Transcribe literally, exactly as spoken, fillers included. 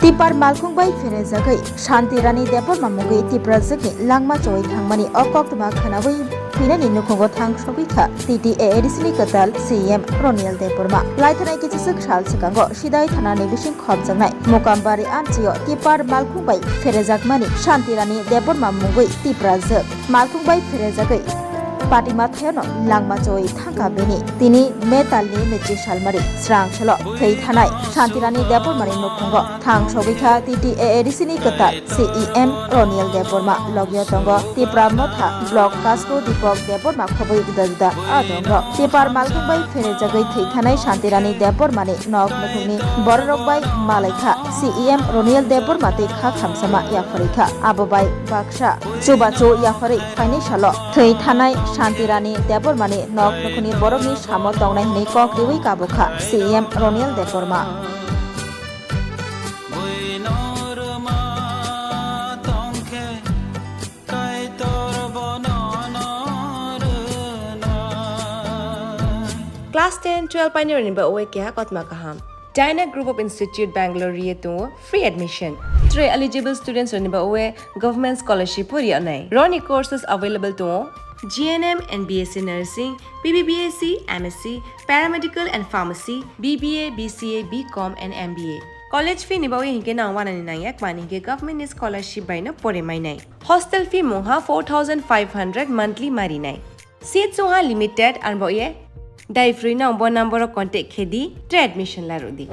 Tipar malkhung bai pherejagwi Shanti Rani Debbarma mungwi Tiprajwkni langma chowui thangmani o koktwma khwnaui phinani nukhungo thang sogwi kha T T A A D C ni kwtal C E M Roniel Debbarma. Laithanai kichaswk sal swkango Sidai thanani bising khopjaknai Mukambari amchio Tipar malkhung bai pherejakmani Shanti Rani Debbarma mungwi Tiprajwk malkhung bai pherejagwi patima thayano langma chowui thangkha bini. Tini May talni nwichi salmari srang salo thwi thanai Shanti Rani Debbarmani nukhungo thang sogwi kha T T A A D C ni kwtal C E M Roniel Debbarma. Logio tongo Tipra Motha Block Kasko Dipok Debbarma khobwi juda juda adongrok. Tipar malkhung bai pherejagwi thwi thanai Shanti Rani Debbarmani nok nukhungni bororok bai malai kha C E M Roniel Debbarma tei kha khamsama yapharwi kha. Abo bai baksa chubachu yapharwi phainai salo thwi thanai Shanti Rani Debbarmani nok nukhungni borokni samo tongnai hwnwi kok riui kabukha C E M Roniel Debbarma. Class ten, twelve painirokni ba oe keha kotma kaham. Dyna Group of Institute Bangalore riye tongo free admission. Tre eligible students rokni ba oe government scholarship o riyanai. Roni courses available tongo G N M and B S C Nursing, B B B S C, M S C, Paramedical and Pharmacy, B B A, B C A, B Com and M B A. College fee ni ba oe hinkhe nang wanani nangya kmani hinkhe government ni scholarship bai no pore mainai. Hostel fee mungha four thousand five hundred monthly marinai. Seat chungha limited, arbo ye dai free no bo number o contact khe di, tre admission la rw di.